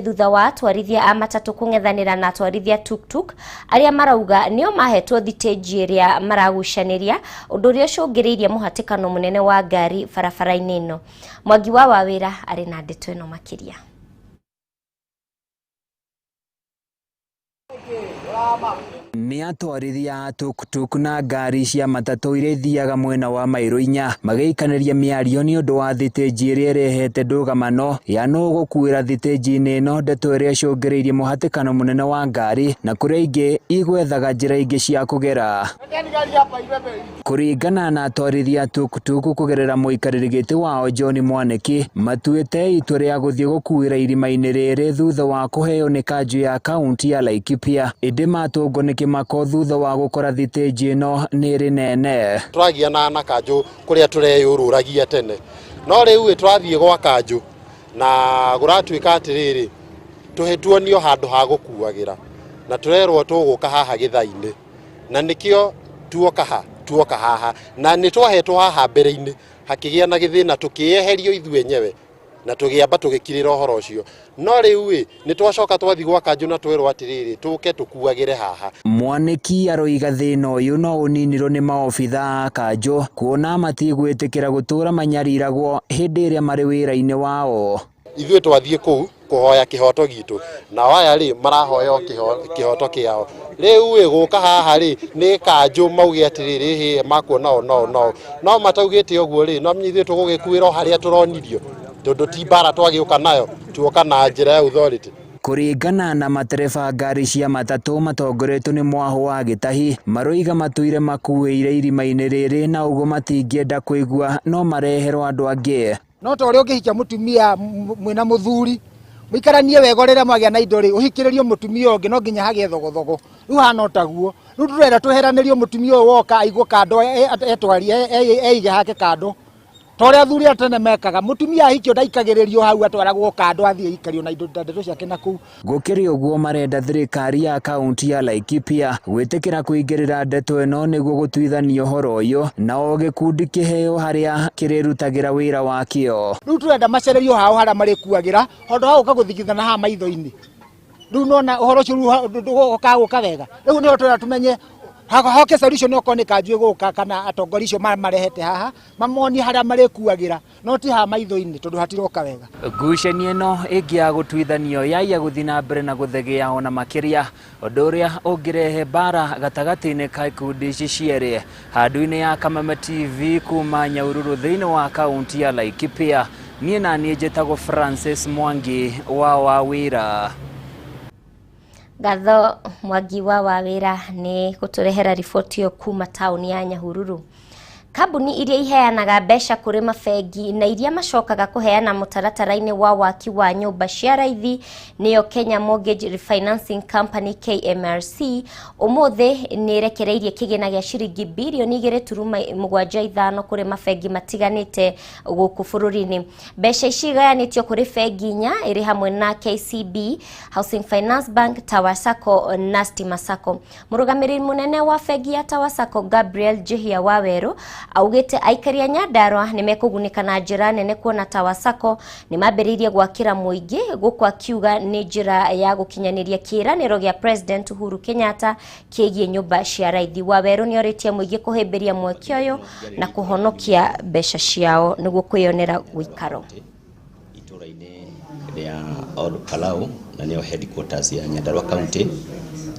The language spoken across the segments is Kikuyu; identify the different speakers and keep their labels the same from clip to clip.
Speaker 1: Thutha wa atwarithia a matatũ kũng'ethanĩra na atwarithia tuktuk arĩa marauga nĩo mahetwo thitĩnji ĩrĩa maragucanĩria, ũndũ ũrĩa ũcũngĩrĩirie mũhatĩkano mũnene wa ngari barabara-inĩ ĩno. Mwangi wa Wawĩra arĩ na ndeto ĩno makĩria.
Speaker 2: Nĩ atwarithia a tuktuk na ngari cia matatũ iria ithiaga mwena wa mairo inya magĩikanĩria mĩario nĩ ũndũ wa thitĩnji ĩrĩa ĩrehete ndũgamano ya nũ gũkuĩra thitĩnji-inĩ ĩno, ndeto ĩrĩa ĩcũngĩrĩirie mũhatĩkano mũnene wa ngari na kũrĩa ingĩ igwethaga njĩra ingĩ cia kũgera. Kũringana na atwarithia a tuktuk kũgerera mũikarĩri gĩtĩ wao John Mwaniki, matuĩte itua rĩa gũthiĩ gũkuĩra irima-inĩ rĩrĩ thutha wa kũheo nĩ kanjũ ya kaunti ya Laikipia, ĩndĩ matũngwo nĩ kĩmako thutha wa gũkora thitĩnji ĩno nĩ ĩrĩ nene.
Speaker 3: Tũragiana na kanjũ kũrĩa tũreyũrũragia tene, no rĩu tũrathiĩ gwa kanjũ na gũratuĩka atĩrĩrĩ, tũhĩtuonio handũ ha gũkuagĩra na tũrerwo tũgũka haha gĩtha-inĩ, na nĩkĩo tuoka haha na nĩ twahetwo haha mbere-inĩ hakĩgĩa na gĩthĩna tũkĩeherio ithuĩ enyewe na tũgĩamba tũgĩkirĩra ũhoro ũcio, no rĩu nĩ twacoka twathiĩ gwa kanjũ na twerwo atĩrĩrĩ tũke tũkuagĩre haha.
Speaker 2: Mwaniki aroiga thĩna ũyũ no ũninirwo nĩ maobitha a kanjũ kuona matigwĩtĩkĩra gũtũra manyariragwo hĩndĩ ĩrĩa marĩ wĩra-inĩ wao.
Speaker 3: Ithuĩ twathiĩ kũu kũhoya kĩhoto gitũ, nao aya rĩ marahoya kĩhoto kĩao. Rĩu gũka haha rĩ nĩ kanjũ mauge atĩrĩrĩ hĩ makuona o no no no mataugĩte ũguo rĩ, no ithuĩ tũgũgĩkuĩra o harĩa tũronirio, tondũ ti mbara twagĩũka nayo, tuoka na njĩra ya authority.
Speaker 2: Kũringana na matereba ngari cia matatũ matongoretio nĩ mwahũ wa Gĩtahi, maroiga matũire makuĩire irima-inĩ rĩrĩ na ũguo matingĩenda kũigua no mareherwo andũ angĩ.
Speaker 4: No ta ũrĩa ũngĩhikia mũtumia mwĩna mũthuri mũikaranie wega rĩrĩa mwagĩa na indo rĩ, ũhikĩrĩrio mũtumia ũngĩ no nginya hagĩe thogothogo. Rĩu hana o taguo, rĩu tũrenda tweheranĩrio mũtumia ũyũ woka aigwo kando, etwarie eige hake kando ta ũrĩa athuri a tene mekaga. Mũtumia ahikio ndaikagĩrĩrio hau, atwaragwo kando athiĩ aikario na indo ndeto ciake na kũu.
Speaker 2: Gũkĩrĩ ũguo marenda thirikari ya kaunti ya Laikipia gwĩtĩkĩra kũingĩrĩra ndeto ĩno nĩguo gũtuithania ũhoro ũyũ na o gĩkundi kĩheo harĩa kĩrĩrutagĩra wĩra wakĩo.
Speaker 4: Rĩu tũrenda macererio hao harĩa marĩkuagĩra handũ ha gũka gũthigithana haha maitho-inĩ. Rĩu nona ũhoro ũcio rĩu ndũgũka gũka wega. Rĩu nĩho tũrenda tũmenye hoke solution okorwo nĩ kanjũ ĩgũka kana atongoria acio marehete haha mamonie harĩa marĩkuagĩra, no ti haha maitho-inĩ tondũ hatiroka wega.
Speaker 2: Ngucanio ĩno ĩngĩ ya gũtuithanio yaiya gũthiĩ na mbere na gũthegea ona makĩria, ũndũ ũrĩa ũngĩrehe mbara gatagatĩ-inĩ ka ikundi ici cierĩ. Handũ-inĩ ya Kameme TV kuma Nyahururu thĩinĩ wa kaunti ya Laikipia, niĩ na niĩ njĩtagwo Francis Mwangi wa Wawĩra.
Speaker 1: Ngatho Mwangi wa Wawĩra nĩ gũtũrehera riboti ĩyo kuma taũni ya Nyahururu. Kambuni iria iheanaga mbeca kũrĩ mabengi na iria macokaga kũheana mũtaratara-inĩ wa waki wa nyũmba cia raithi nĩyo Kenya Mortgage Refinancing Company KMRC ũmũthĩ nĩ ĩrekereirie kĩgĩna gĩa ciringi birioni 2.75 kũrĩ mabengi matiganĩte gũkũ bũrũri-inĩ. Mbeca ici igayanĩtio kũrĩ bengi inya ĩrĩ hamwe na KCB, Housing Finance Bank, Tower Sacco na Stima Sacco. Mũrũgamĩrĩri mũnene wa bengi ya Tower Sacco Gabriel Njihia Wawerũ augĩte aikari a Nyandarua nĩ mekũgunĩka na njĩra nene kuona Tower Sacco nĩ mambĩrĩirie gwakĩra mũingĩ, gũkũ akiuga nĩ njĩra ya gũkinyanĩria kĩĩranĩro gĩa President Uhuru Kenyatta kĩgiĩ nyũmba cia raithi. Wawerũ nĩ orĩtie mũingĩ kũhĩmbĩria mweke ũyũ na kũhonokia mbeca ciao nĩguo kwĩyonera ũikaro.
Speaker 5: Itũra-inĩ rĩa Ol Kalou na nĩyo headquarters ya Nyandarua County,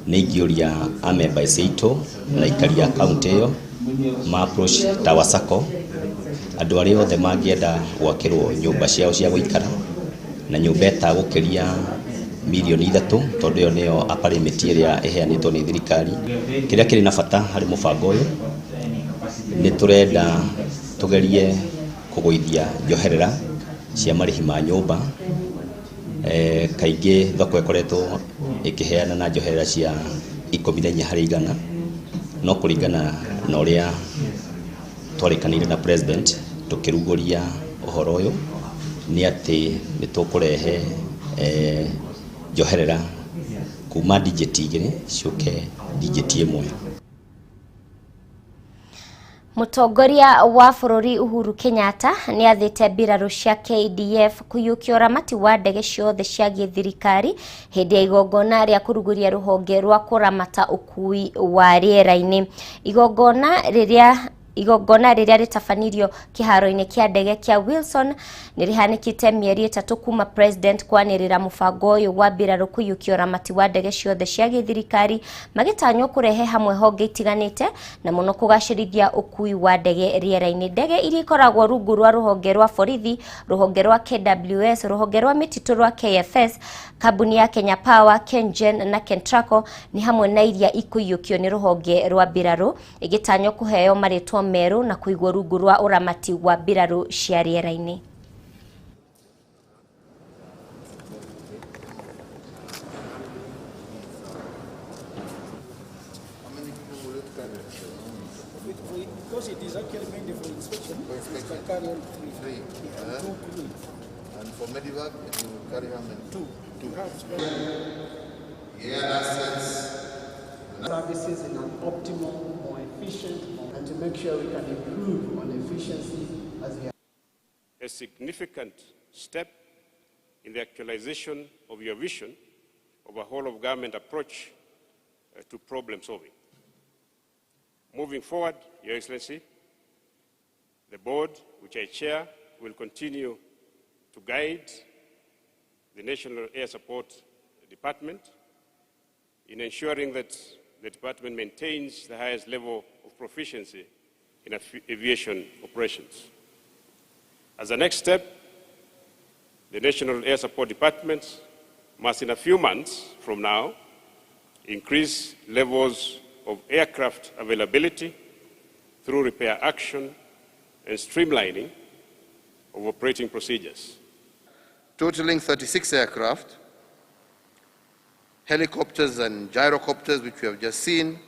Speaker 5: nĩ ingĩũria amemba aitũ na aikari a county ĩyo ma approach Tower Sacco, andũ arĩa othe mangĩenda gwakĩrwo nyũmba ciao cia gũikara na nyũmba ĩtagũkĩria mirioni 3, tondũ ĩyo nĩyo upper limit ĩrĩa ĩheanĩtwo nĩ thirikari. Kĩrĩa kĩrĩ na bata harĩ mũbango ũyũ nĩ tũrenda tũgerie kũgũithia njoherera cia marĩhi ma nyũmba. Kaingĩ thoko ĩkoretwo ĩkĩheana na njoherera cia 14 harĩ igana, no kũringana na ũrĩa twarĩkanĩire na president tũkĩrugũria ũhoro ũyũ nĩ atĩ nĩ tũkũrehe njoherera kuma digit 2 ciũke digit 1.
Speaker 1: Mũtongoria wa bũrũri Uhuru Kenyatta nĩ athĩte mbirarũ cia KDF kũiyũkia ũramati wa ndege ciothe cia gĩthirikari hĩndĩ ya igongona rĩa kũrugũria rũhonge rwa kũramata ũkui wa rĩera-inĩ. Igongona rĩrĩa rĩtabanirio kĩharo-inĩ kĩa ndege kĩa Wilson nĩ rĩhanĩkĩte mĩeri 3 kuma president kwanĩrĩra mũbango ũyũ wa mbirarũ kũiyũkia ũramati wa ndege ciothe cia gĩthirikari, magĩtanywo kũrehe hamwe honge itiganĩte na mũno kũgacĩrithia ũkui wa ndege rĩera-inĩ. Ndege iria ikoragwo rungu rwa rũhonge rwa borithi, rũhonge rwa KWS, rũhonge rwa mĩtitũ rwa KFS, kambuni ya Kenya Power, KenGen na Kentraco nĩ hamwe na iria ikũiyũkio nĩ rũhonge rwa mbirarũ, ĩgĩtanywo kũheo marĩtwa merũ na kũigwo rungu rwa ũramati wa mbirarũ cia rĩera-inĩ.
Speaker 6: Because it is actually meant for inspection, it can carry on three.
Speaker 7: Three.
Speaker 6: Yeah, two crew.
Speaker 7: And for medevac, it will carry how many?
Speaker 6: Two.
Speaker 7: Two.
Speaker 6: Perhaps.
Speaker 7: Air assets.
Speaker 8: Services in an optimal, more efficient, and to make sure we can improve on efficiency as we
Speaker 9: a significant step in the actualization of your vision of a whole of government approach to problem solving. Moving forward, Your Excellency, the board, which I chair, will continue to guide the National Air Support Department in ensuring that the department maintains the highest level of proficiency in aviation operations. As a next step, the National Air Support Department must, in a few months from now, increase levels of aircraft availability through repair action and streamlining of operating procedures.
Speaker 7: Totaling 36 aircraft, helicopters and gyrocopters, which we have just seen,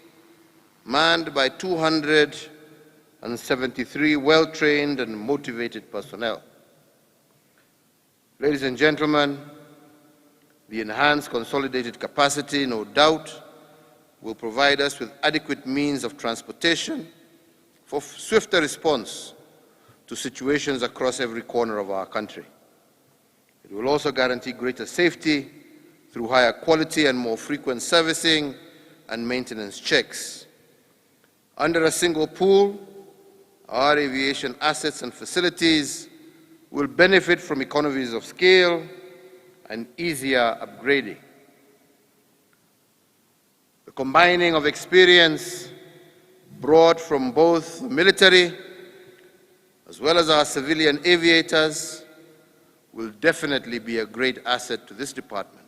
Speaker 7: manned by 273 well-trained and motivated personnel. Ladies and gentlemen, the enhanced consolidated capacity, no doubt, will provide us with adequate means of transportation for swifter response to situations across every corner of our country. It will also guarantee greater safety through higher quality and more frequent servicing and maintenance checks. Under a single pool, our aviation assets and facilities will benefit from economies of scale and easier upgrading. The combining of experience brought from both the military as well as our civilian aviators will definitely be a great asset to this department.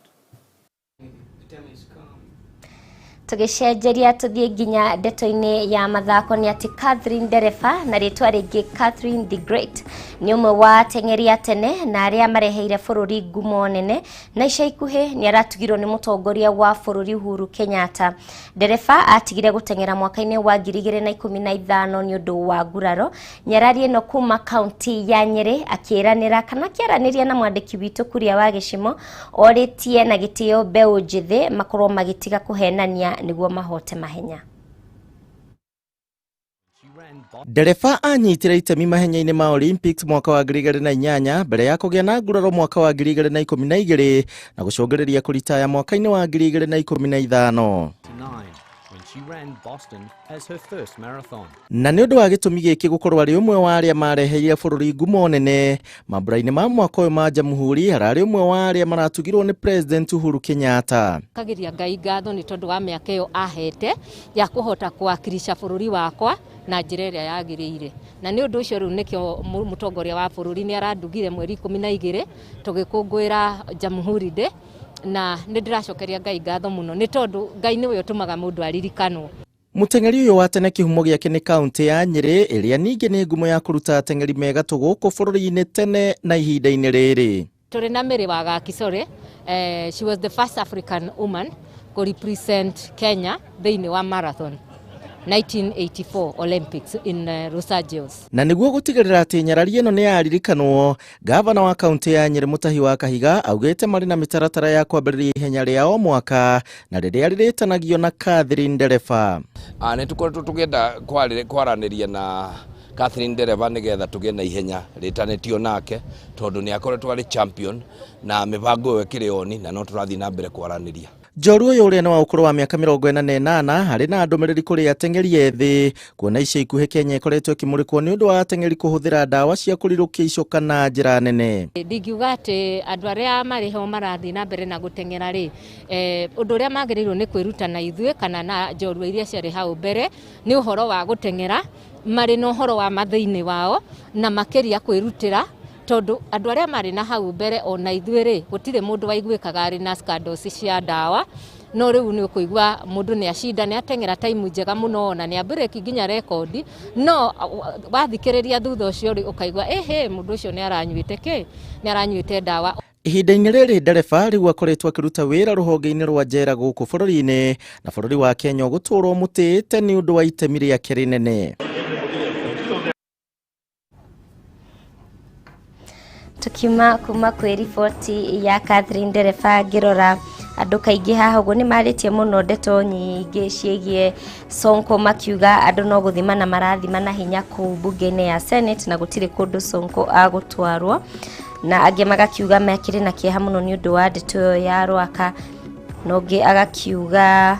Speaker 1: Tũgĩcenjeria tũthiĩ nginya ndeto-inĩ ya mathako nĩ atĩ Catherine Ndereba, na rĩtwa rĩngĩ Catherine the Great, nĩ ũmwe wa ateng'eri a tene na arĩa mareheire bũrũri ngumo nene, na ica ikuhĩ nĩ aratugirwo nĩ mũtongoria wa bũrũri Uhuru Kenyatta. Ndereba atigire gũteng'era mwaka-inĩ wa 2015 nĩ ũndũ wa nguraro. Nyarari ĩno kuma kaunti ya Nyĩrĩ akĩĩranĩra kana akĩaranĩria na mwandĩki witũ Kuria wa Gĩcimo, orĩtie na gĩtĩo mbeũ njĩthĩ makorwo magĩtiga kũhenania nĩguo mahote mahenya.
Speaker 10: Ndereba anyitire itemi mahenya-inĩ ma Olympics mwaka wa 2008 mbere ya kũgĩa na nguraro mwaka wa 2012 na gũcũngĩrĩria kũritaya mwaka-inĩ wa 2015.
Speaker 11: When she ran Boston as her first marathon.
Speaker 10: Na nĩ ũndũ wa gĩtũmi gĩkĩ gũkorwo arĩ ũmwe wa arĩa mareheire bũrũri ngumo nene, mambura-inĩ ma mwaka ũyũ ma Jamhuri ararĩ ũmwe wa arĩa maratugirwo nĩ President Uhuru Kenyatta.
Speaker 12: Kagiria Ngai ngatho nĩ tondũ wa mĩaka ĩyo ahete ya kũhota kũwakilisha bũrũri wakwa na njĩra ĩrĩa yagĩrĩire, na nĩ ũndũ ũcio rĩu nĩkĩo mũtongoria wa bũrũri nĩ arandugire mweri 12 tũgĩkũngũĩra Jamhuri Day, na nĩ ndĩracokeria Ngai ngatho mũno nĩ tondũ Ngai nĩwe ũtũmaga mũndũ aririkanwo.
Speaker 10: Mũteng'eri ũyũ wa tene kĩhumo gĩake nĩ kaũntĩ ya Nyĩrĩ, ĩrĩa ningĩ nĩ ngumo ya kũruta ateng'eri me gatũ gũkũ bũrũri-inĩ tene na ihinda-inĩ rĩrĩ.
Speaker 12: Tũrĩ na Mary Wagaki, sorry, she was the first African woman kũ represent Kenya thĩinĩ wa marathon. 1984 Olympics in Los Angeles.
Speaker 10: Na nĩguo gũtigĩrĩra atĩ nyarari ĩno nĩ yaririkanwo, gavana wa kaunti ya Nyĩrĩ Mutahi wa Kahiga augĩte marĩ na mĩtaratara ya kwambĩrĩria ihenya rĩa o mwaka na rĩrĩa rĩrĩtanagio na Catherine Ndereba.
Speaker 13: Nĩ tũkoretwo tũkĩenda kwaranĩria na Catherine Ndereba nĩgetha tũgĩe na ihenya rĩtanĩtio nake, tondũ nĩ akoretwo arĩ champion na mĩbango ĩyo ĩkĩrĩ oni na no tũrathiĩ na mbere kwaranĩria.
Speaker 10: Njorua ũyũ ũrĩa nĩ wa ũkũrũ wa mĩaka 48 arĩ na ndũmĩrĩri kũrĩ ateng'eri ethĩ kuona ica ikuhĩ Kenya ĩkoretwo ĩkĩmũrĩkwo nĩ ũndũ wa ateng'eri kũhũthĩra ndawa cia kũrirũkia icoka na njĩra nene.
Speaker 12: Ndingiuga atĩ andũ arĩa marĩ ho marathiĩ na mbere na gũteng'era rĩ, ũndũ ũrĩa magĩrĩirwo nĩ kwĩruta na ithuĩ kana na njorua iria ciarĩ hau mbere nĩ ũhoro wa gũteng'era marĩ na ũhoro wa mathĩinĩ wao na makĩria kwĩrutĩra, tondũ andũ arĩa marĩ na hau mbere ona ithuĩ rĩ gũtirĩ mũndũ waiguĩkaga arĩ na scandals cia ndawa, no rĩu nĩ ũkũigua mũndũ nĩ acinda nĩ ateng'era time njega mũno na nĩ abreak nginya rekondi, no wathikĩrĩria thutha ũcio rĩ ũkaigua ĩhĩ mũndũ ũcio nĩ aranyuĩte kĩ, nĩ aranyuĩte ndawa.
Speaker 10: Ihinda-inĩ rĩrĩ Ndereba rĩu akoretwo akĩruta wĩra rũhonge-inĩ rwa njera gũkũ bũrũri-inĩ na bũrũri wa Kenya ũgũtũũra ũmũtĩĩte nĩ ũndũ wa itemi rĩake rĩnene.
Speaker 1: Tukiuma kuma kwĩ riboti ya Catherine Ndereba ngĩrora andũ kaingĩ haha ũguo nĩ marĩtie mũno ndeto nyingĩ ciĩgiĩ Sonko, makiuga andũ no gũthima na marathima na hinya kũu bunge-inĩ ya Senate na gũtirĩ kũndũ Sonko agũtwarwo, na angĩ magakiuga mekĩrĩ na kĩeha mũno nĩ ũndũ wa ndeto ĩyo ya Rwaka, na ũngĩ agakiuga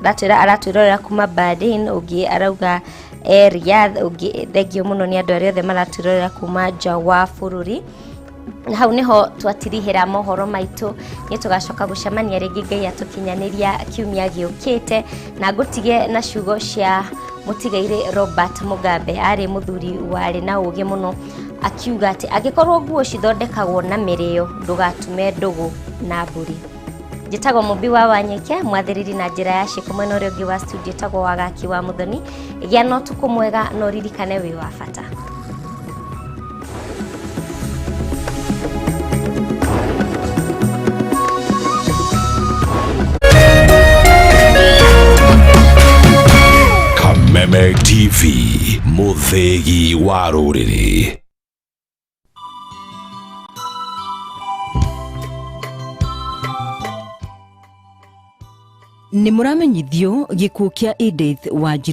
Speaker 1: aratwĩrorera kuma Bahrain, ũngĩ arauga Riyadh, ũngĩ thengio mũno nĩ andũ arĩa othe maratwĩrorera kuma nja wa bũrũri. Na hau niho twatirihĩra mohoro maitũ, nĩ tũgacoka gũcemania rĩngĩ Ngai atũkinyanĩria kiumia gĩũkĩte, na ngũtige na ciugo cia mũtigairĩ Robert Mugabe, arĩ mũthuri warĩ na ũgĩ mũno, akiuga atĩ angĩkorwo nguo cithondekagwo na mĩrĩo ndũgatume ndũgũ na mbũri. Njĩtagwo Mũmbi wa Wanyike, mwathĩrĩri na njĩra ya ciĩko mwena ũrĩa ũngĩ wa studio ĩtagwo Wagaki wa Mũthoni. Gĩa na ũtukũ mwega na ũririkane wĩ wa bata.
Speaker 14: Kameme TV, mũthĩgi wa rũrĩrĩ.
Speaker 15: Nĩ mũramenyithio gĩkuũ kĩa Edith Wanjiru.